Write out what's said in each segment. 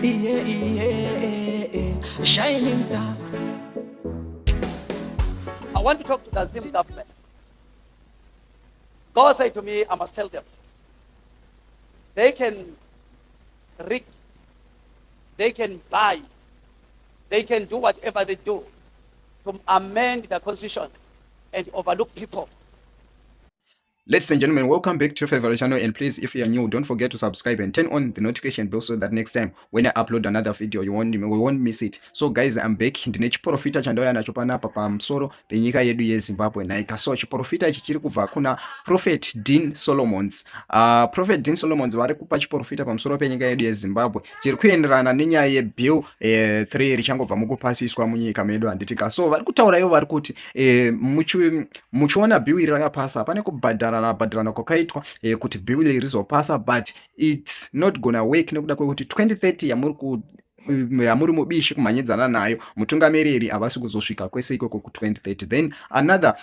Yeah. Shining star. I want to talk to the Zim government. God said to me, I must tell them. They can rig, they can buy, they can do whatever they do to amend the constitution and overlook people. Ladies and gentlemen, welcome back to your favorite channel, and please, if you are new, don't forget to subscribe and turn on the notification bell so that next time when I upload another video, you won't miss it. So guys, I'm back. Ndine chiprofita chandauya nacho panapa pamusoro penyika yedu yeZimbabwe nhaika. So chiprofita ichi chiri kubva kuna Prophet Dean Solomons. Prophet Dean Solomons vari kupa chiprofita pamusoro penyika yedu yeZimbabwe chiri kuenderana nenyaya yebill 3 richangobva mukupasiswa munyika medu, handitika? So vari kutaura ivo, vari kuti muchiona bill iri rakapasa, pane kubhadharana bhadharana kwakaitwa kuti bill iri rizopasa, but it's not gonna work nekuda kwekuti 2030 yamuri mubishi kumhanyidzana nayo, mutungamiriri havasi kuzosvika kwese ikoko ku2030. Then another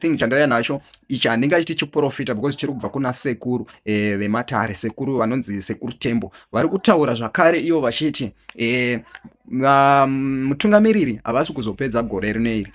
thing chandauya nacho ichi, handingachiti chiprofita because chiri kubva kuna sekuru vematare, sekuru vanonzi Sekuru Tembo. Vari kutaura zvakare ivo vachiti mutungamiriri havasi kuzopedza gore rino iri.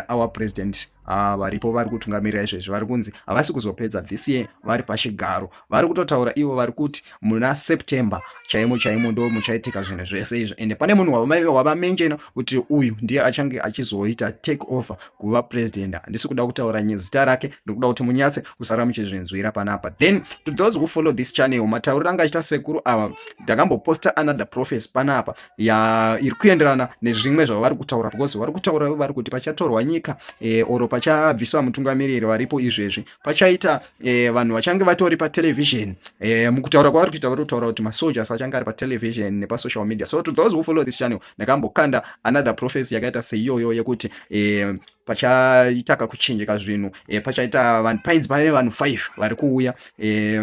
Our president varipo vari kutungamirira izvezvi vari kunzi havasi kuzopedza this year vari pachigaro. Vari kutotaura ivo, vari kuti muna September chaimo chaimo ndo muchaitika zvinhu zvese izvo, ende pane munhu wavamenjena kuti uyu ndiye achange achizoita take over kuva president. Handisi kuda kutaura zita rake, ndiri kuda kuti munyatse kusara muchizvinzwira panapa. Then to those who follow this channel, matauriro anga achiita sekuru ava, ndakamboposta another prophecy panapa ya iri kuenderana nezvimwe zvavari kutaura, because vari kutaura, vari kuti pachatorwa nyika oro pachabviswa mutungamiriri varipo izvezvi, pachaita vanhu vachange vatori patelevision. Mukutaura kwavari kuita, vari kutaura kuti masoldiers achange ari patelevision nepasocial media. So to those who follow this channel, ndakambokanda another prophecy yakaita seiyoyo yekuti pachaita kakuchinjika zvinhu, pachaita vanhu, painzi pane vanhu 5 vari kuuya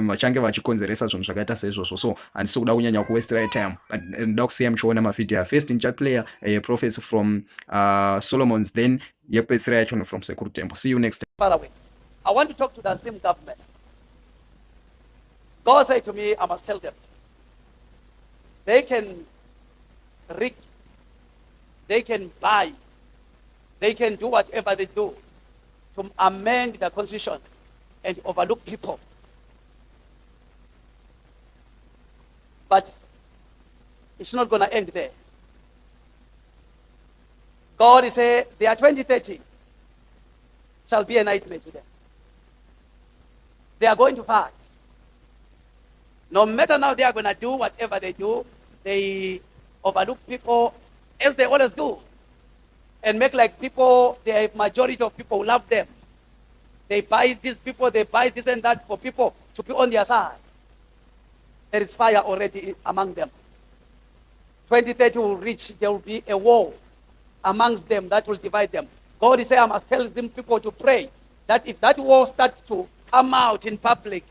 vachange vachikonzeresa zvinhu zvakaita seizvozvo. So handisi kuda kunyanya kuwastera time, but ndoda kusiya muchiona mavhidhiyo. First ndichaplaya prophecy from Solomons, then yekupedzisira yacho from Sekuru Tembo. See you next time. Far away. I want to talk to the Zim government. God said to me, I must tell them. They can rig, they can buy, they can do whatever they do to amend the constitution and overlook people. But it's not going to end there. God is saying their 2030 shall be a nightmare to them. They are going to fight. No matter now, they are going to do whatever they do. They overlook people as they always do and make like people, the majority of people love them. They buy these people, they buy this and that for people to be on their side. There is fire already among them. 2030 will reach, there will be a war amongst them that will divide them. God is saying, I must tell them people to pray that if that war starts to come out in public,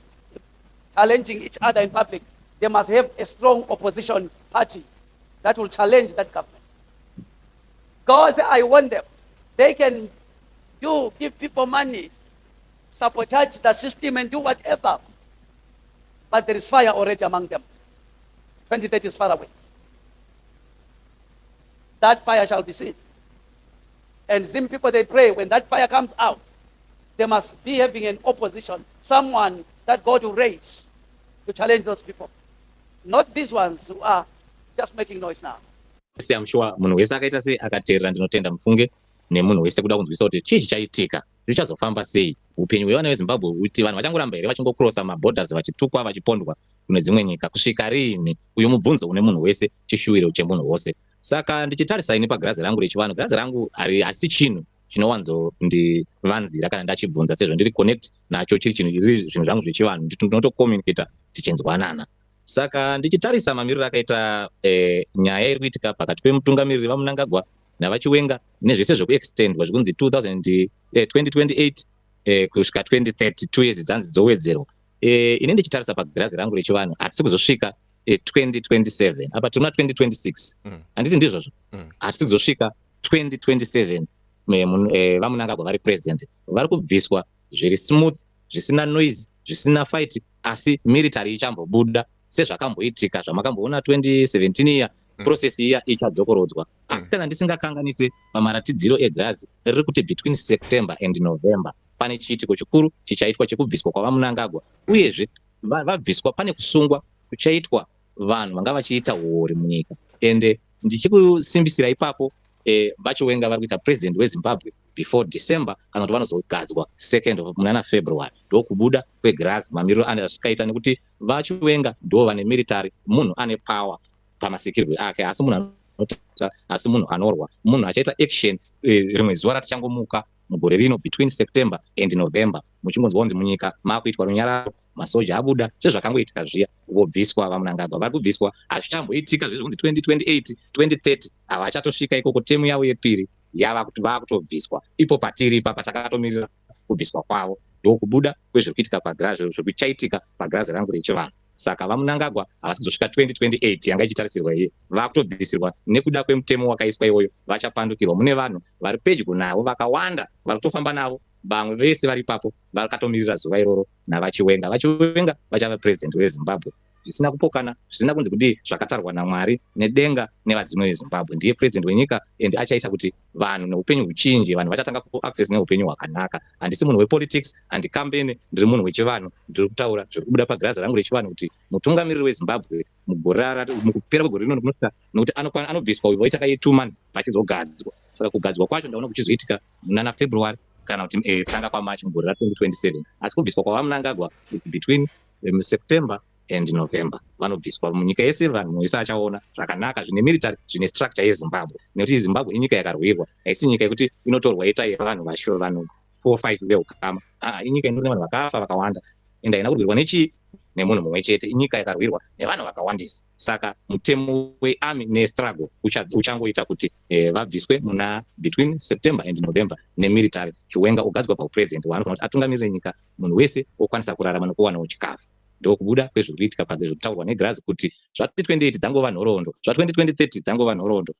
challenging each other in public, they must have a strong opposition party that will challenge that government. God said, I want them. They can do, give people money, sabotage the system and do whatever. But there is fire already among them. 2030 is far away. That fire shall be seen. And Zim people, they pray when that fire comes out, they must be having an opposition, someone that God will raise to challenge those people. Not these ones who are just making noise now. I'm sure munhu wese akaita sei akateerera, ndinotenda mufunge nemunhu wese kuda kunzwisa kuti chii chichaitika, zvichazofamba sei upenyu hwevana veZimbabwe, kuti vanhu vachangoramba here vachingocrossa maborders, vachitukwa, vachipondwa kune dzimwe nyika kusvika riini? Uyu mubvunzo une munhu wese, chishuwiro chemunhu wose. Saka ndichitarisa ini pagirazi rangu rechivanhu, girazi rangu harisi chinhu chinowanzondivanzira kana ndachibvunza, sezvo ndiri connect nacho, chiri chinhu chiri zvinhu zvangu zvechivanhu, ndinotocommunicata tichinzwanana. Saka ndichitarisa mamiriro akaita nyaya iri kuitika pakati pemutungamiriri vaMunangagwa navaChiwenga, nezvese zvekuextendwa zvekunzi 2000, 2028 kusvika 2030, 2 years dzanzi dzowedzerwa, ini ndichitarisa pagirazi rangu rechivanhu, hatisi kuzosvika 2027. Apa tiri muna 2026. Handiti ndizvozvo? Hatisi kuzosvika 2027 vaMunangagwa vari president. Vari kubviswa zviri smooth, zvisina noise, zvisina fight. Asi military ichambobuda sezvakamboitika zvamakamboona 2017 iya. Process iya ichadzokorodzwa. Asi kana ndisingakanganise, pamaratidziro egirazi riri kuti between September and November pane chiitiko chikuru chichaitwa chekubviswa kwaVaMnangagwa. Uyezve vabviswa, pane kusungwa kuchaitwa vanhu vanga vachiita uori munyika. Ende ndichikusimbisira ipapo, VaChiwenga vari kuita president weZimbabwe before December, kana kuti vanozogadzwa second of munana February. Ndokubuda kwegirazi mamiriro ane azvikaita, nekuti VaChiwenga ndo vane military. Munhu ane power pamasikirwe ake, asi munhu anota, asi munhu anorwa, munhu achaita action. Rimwe zuva ratichangomuka mugore rino between September and November, muchingonzwa kunzi munyika maakuitwa runyararo, masoja abuda sezvakangoitika zviya, vobviswa VaMnangagwa. Vari kubviswa, hazvichamboitika zvezvo kunzi 2028, 2030, havachatosvika ikoko. Term yavo yepiri yava kuti vaakutobviswa ipo patiri ipapa, takatomirira kubviswa kwavo. Ndokubuda kwezviri kuitika pagirazi, zvikuchaitika pagirazi rangu rechivanhu. Saka VaMnangagwa havasi kuzosvika 2028 yanga ichitarisirwa iye. Vaakutobvisirwa nekuda kwemutemo wakaiswa iwoyo. Vachapandukirwa, mune vanhu vari pedyo navo vakawanda vari kutofamba navo. Vamwe vese vari ipapo vakatomirira zuva iroro naVaChiwenga. VaChiwenga vachava president weZimbabwe zvisina kupokana, zvisina kunzi kudii, zvakatarwa naMwari nedenga nevadzimu veZimbabwe. Ndiye president wenyika and achaita kuti vanhu neupenyu huchinje. Vanhu vachatanga kuaccess neupenyu hwakanaka. Handisi munhu wepolitics, handikambene, ndiri munhu wechivanhu. Ndiri kutaura zviri kubuda pagirazi rangu rechivanhu kuti mutungamiriri weZimbabwe mugore, mukupera kwegore rino kunosvika, nokuti anobviswa uyu, voita kai 2 months vachizogadzwa. Saka kugadzwa kwacho ndaona kuchizoitika munana February kana kuti tanga kwaMarch mugore ra2027. Asi kubviswa kwaVaMnangagwa, it's between September and November vanobviswa munyika yese. Vanhu vese achaona zvakanaka zvine military, zvine structure yeZimbabwe, nekuti Zimbabwe inyika yakarwirwa. Haisi nyika yekuti inotorwa ita yevanhu vasho, vanhu 4 5 veukama. Aa, inyika ine vanhu vakafa vakawanda, ende haina kurwirwa nechii, nemunhu mumwe chete. Inyika yakarwirwa nevanhu vakawandisa. Saka mutemo wearmy nestruggle uchangoita kuti vabviswe muna between September and November nemilitary. Chiwenga ugadzwa paupresident waanofanira kuti atungamirire nyika, munhu wese okwanisa kurarama nekuwanawo chikafu. Ndokubuda kwezviri kuitika pazvekutaurwa negirazi kuti zva2028 dzangova nhoroondo, zva2030 dzangova nhoroondo.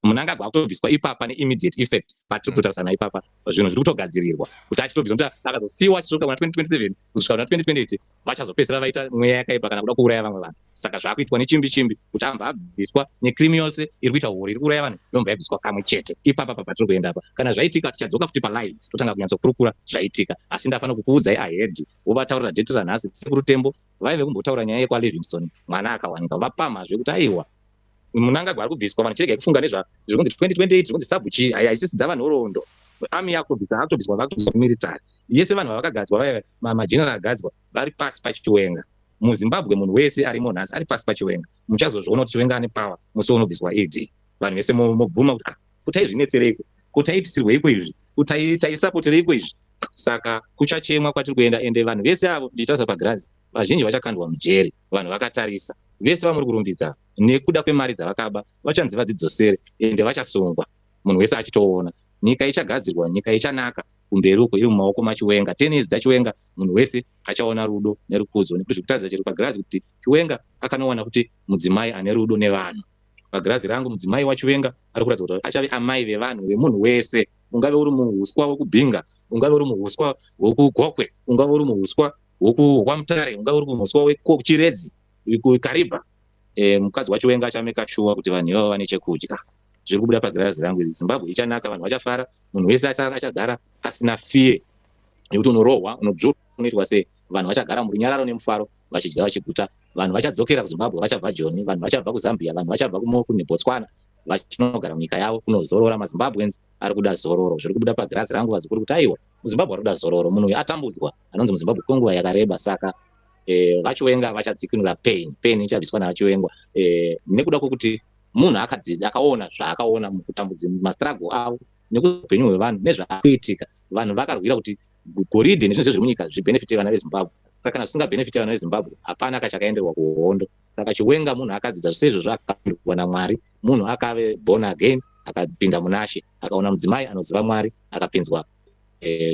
Mnangagwa akutobviswa ipapa neimmediate effect patiri kutotarisana ipapa. Zvinhu zviri kutogadzirirwa kuti achitobviswa, kuti akazosiyiwa achisvika kuna 2027 kusvika kuna 2028, vachazopedzisira vaita mweya yakaipa kana kuda kuuraya vamwe vanhu. Saka zvaakuitwa nechimbi chimbi kuti ambva abviswa necream yose iri kuita hori, iri kuuraya vanhu, yobva yabviswa kamwe chete ipapa patiri kuenda apa. Kana zvaitika, tichadzoka futi palive, totanga kunyatsokurukura zvaitika. Asi ndafanira kukuudzai ahead, wovataurira date ranhasi. Sekuru Tembo vaive kumbotaura nyaya yekwaLivingston, mwana akawanika, vapamhazve kuti aiwa, Mnangagwa ari kubviswa. Vanhu chiregai kufunga nezva zviri kunzi 2028, zviri kunzi sabuchi, haisisi dzava nhoroondo. Army yakutobvisa, akutobviswa, vakutobviswa military yese. Vanhu vavakagadzwa vaya, mageneral agadzwa vari pasi paChiwenga. MuZimbabwe munhu wese arimo nhasi ari pasi paChiwenga. Muchazozviona kuti Chiwenga ane power musi unobviswa ED. Vanhu vese mobvuma kuti, ah, kuti aizvinetsereiko, kuti aitisirweiko izvi, kuti taisapotereiko izvi. Saka kuchachemwa kwatiri kuenda. Ende vanhu vese avo ndichitarisa pagirazi, vazhinji vachakandwa mujeri vanhu vakatarisa. Vese vamuri kurumbidza nekuda kwemari dzavakaba vachanzi vadzidzosere, ende vachasungwa munhu wese achitoona. Nyika ichagadzirwa, nyika ichanaka kumberi uko iri mumaoko maChiwenga. 10 years dzaChiwenga, munhu wese achaona rudo nerukudzo, nekuti zvekutaridza chero pagirazi kuti Chiwenga akanowana kuti mudzimai ane rudo nevanhu. Pagirazi rangu mudzimai waChiwenga ari kuratidza kuti achave amai vevanhu, vemunhu wese. Ungave uri muuswa wekuBinga, ungave uri muuswa wekuGokwe, ungave uri muuswa wekwaMutare, ungave uri muuswa wekuChiredzi, kuKariba, mukadzi waChiwenga achameka shuwa kuti vanhu ivavo vane chekudya. Zviri kubuda pagirazi rangu iri, Zimbabwe ichanaka, vanhu vachafara, munhu wese achagara asina fear nekuti unorohwa, unodzvurwa, unoitwa sei. Vanhu vachagara murunyararo nemufaro, vachidya vachiguta. Vanhu vachadzokera kuZimbabwe vachabva Joni, vanhu vachabva kuZambia, vanhu vachabva kuneBotswana vachinogara munyika yavo kunozorora. MaZimbabweans ari kuda zororo. Zviri kubuda pagirazi rangu, vazukuru, kuti aiwa, muZimbabwe ari kuda zororo. Munhu uyu atambudzwa, anonzi muZimbabwe kwenguva yakareba. Saka VaChiwenga vachadzikinura pain. Pain ichabviswa naVaChiwenga nekuda kwekuti munhu akadzidza, akaona zvaakaona mukutambudzi, mastruggle avo nekuupenyu hwevanhu nezvaakuitika. Vanhu vakarwira kuti goridhe nezvinhu zviri munyika zvibhenefite vana veZimbabwe. Saka kana zvisingabhenefite vana veZimbabwe, hapana kachakaenderwa kuhondo. Saka Chiwenga munhu akadzidza seizvozvo, akapindwa naMwari, munhu akave born again, akapinda munaShe, akaona mudzimai anoziva Mwari, akapinzwa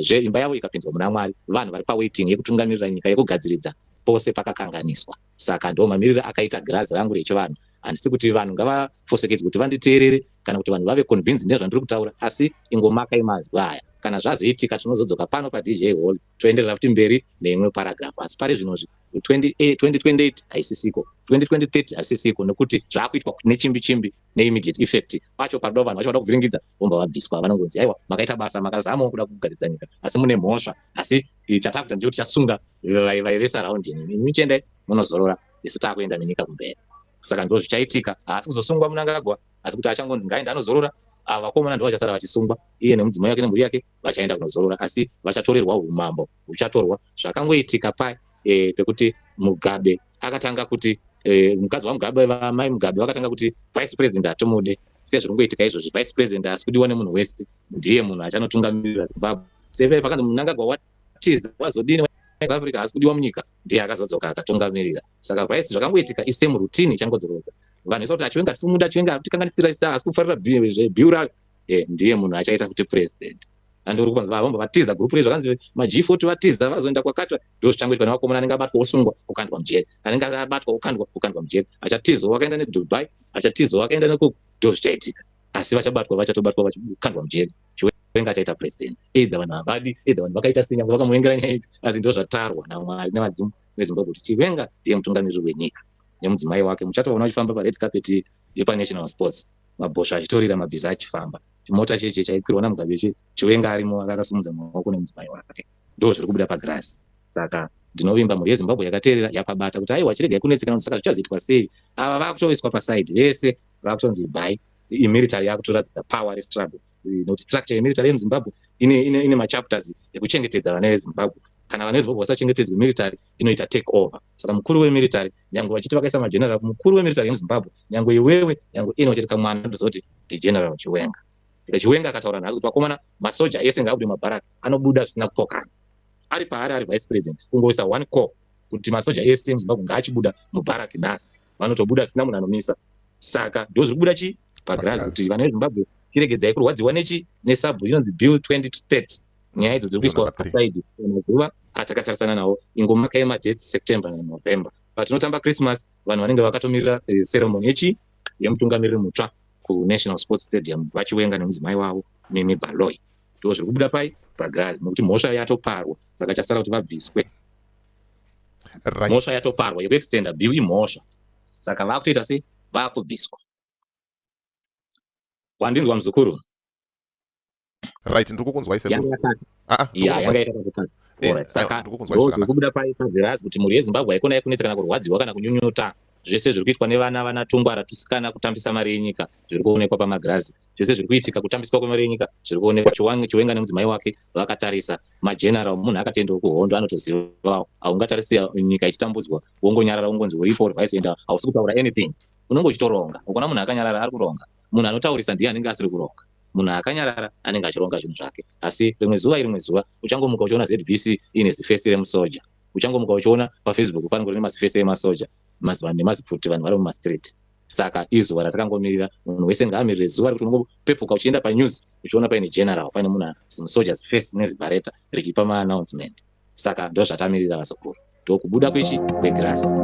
zve imba yavo ikapinzwa muna Mwari. Vanhu vari pawaiting yekutungamirira nyika, yekugadziridza pose pakakanganiswa. Saka ndo mamiriro akaita girazi rangu rechivanhu. Handisi kuti vanhu ngavafosekedzwe kuti vanditeerere kana kuti vanhu vave convinced nezvandiri kutaura, asi ingomakai mazwi aya. Kana zvazoitika, tinozodzoka pano paDJ Hall, toenderera futi mberi neimwe paragraph. Asi pari zvinozvi 2028 haisisiko, 2030 haisisiko, nekuti zvaakuitwa nechimbi chimbi, neimmediate effect. Pacho paroda vanhu vacho vada kuvhiringidza, vobva vabviswa. Vanongonzi, "Aiwa, makaita basa, makazamawo kuda kugadzirisa nyika, asi mune mhosva. Asi chatakuita ndechekuti chasunga vaive surrounding imi. Chiendai munozorora, isu taakuenda nenyika kumberi." Saka ndo zvichaitika. Haasi kuzosungwa Munangagwa, asi kuti achangonzi ngaende anozorora. Ava vakomana ndo vachasara vachisungwa. Iye nemudzimai wake nemhuri yake vachaenda kunozorora, asi vachatorerwa umambo, huchatorwa. Zvakangoitika pai pekuti Mugabe akatanga kuti mukadzi waMugabe, vamai Mugabe, vakatanga kuti vice president hatimude. Sezviri kungoitika izvozvi, vice president asi kudiwa nemunhu wese, ndiye munhu achanotungamirira Zimbabwe. Sepe pakanzi Munangagwa watiza, wazodini, Africa, haasi kudiwa munyika, ndiye akazodzoka akatungamirira. Saka vice zvakangoitika isame routine ichangodzorodza. Vanhu vese kuti aChiwenga tisimuda, Chiwenga tikanganisira, isa asi kufarira bill rayo, ndiye munhu achaita kuti president. Andori kupanzi vavamba vatiza group rezvo, zvakanzi maG40 vatiza, vazoenda kwakati. Ndo zvichangoitwa nevakomana. Anenge abatwa osungwa, okandwa mujeri, anenge abatwa okandwa mujeri, achatizwa wakaenda neDubai, achatizwa wakaenda nekuku. Ndo zvichaitika, asi vachabatwa, vachatobatwa vachikandwa mujeri. Chiwenga achaita president, either vanhu havadi, either vanhu vakaita senyangwe vakamuvengera nyaya idzi, asi ndo zvatarwa naMwari nevadzimu veZimbabwe kuti Chiwenga ndiye mutungamiriri wenyika nemudzimai wake. Muchatoona vachifamba pared carpet yepaNational Sports, mabhosvo achitorira, mabhiza achifamba, chimota cheche chaikwirwa naMugabe che Chiwenga arimo akasimudza maoko nemudzimai wake. Ndo zviri kubuda pagirasi. Saka ndinovimba mhuri yeZimbabwe yakateerera, yapabata kuti aiwa, chiregai kunetsekana. Saka zvichazoitwa sei? Ava vakutoiswa paside, vese vakutonzi ibvai. Imilitary yakutoratidza power restruggle, nokuti structure yemilitary yemuZimbabwe ine machapters ekuchengetedza vana veZimbabwe. Kana vana veZimbabwe vasachengetedzwe, military inoita take over. Saka mukuru wemilitary, nyange vachiti vakaisa mageneral, mukuru wemilitary yemuZimbabwe, nyange iwewe, nyange ino chete kamwana, ndozoti ndiGeneral Chiwenga. Saka Chiwenga akataura nhasi kuti, "Vakomana, masoja ese ngaabude mabharaki," anobuda zvisina kupokana. Ari paari ari vice president, kungoisa one call kuti masoja ese emuZimbabwe ngaachibuda mubharaki nhasi, vanotobuda zvisina munhu anomisa. Saka ndo zviri kubuda chi pagirazi kuti vana veZimbabwe, chiregedzai kurwadziwa nechi nesabhu inonzi Bill 2030. Nyaya idzo dziri kuiswa aside. Mazuva atakatarisana nawo, ingomaka yemadates, September naNovember, patinotamba Christmas, vanhu vanenge vakatomirira ceremony yechi yemutungamiriri mutsva kuNational Sports Stadium, vaChiwenga nemudzimai wavo Mimi Baloyi. Ndo zviri kubuda pai pagirazi, nekuti mhosva yatoparwa. Saka chasara kuti vabviswe. Mhosva yatoparwa yekuextenda bill imhosva, saka vakutoita sei? Vakubviswa. Wandinzwa, muzukuru? Right, ndiri kukunzwai. Yanga yaita kakukati. Saka ndozviri kubuda pai pagirazi kuti mhuri yeZimbabwe haikona yekunetsa kana kurwadziwa kana kunyunyuta. Zvese zviri kuitwa nevana vanatungwara tusikana kutambisa mari yenyika zviri kuonekwa pamagirazi. Zvese zviri kuitika kutambiswa kwemari yenyika zviri kuonekwa. Chiwenga nemudzimai wake vakatarisa. Mageneral, munhu akatendawo kuhondo anotozivawo. Haungatarisi nyika ichitambudzwa wongonyarara, wongonzi uripo uri vice, enda, hausi kutaura anything, unonge uchitoronga. Ukaona munhu akanyarara, ari kuronga. Munhu anotaurisa ndiye anenge asiri kuronga. Munhu akanyarara anenge achironga zvinhu zvake. Asi rimwe zuva, rimwe zuva uchangomuka uchiona ZBC iine ziface remusoja. Uchangomuka uchiona paFacebook panenge rine maziface emasoja, mazuva nemazipfuti, vanhu vari mumastreet. Saka izuva ratakangomirira. Munhu wese ngaamirire zuva rekuti unongopepuka uchienda panews, uchiona paine general, paine munhu zimusoja, ziface nezibareta richipa maannouncement. Saka ndo zvatamirira, vazukuru. Ndokubuda kwechi kwegirasi.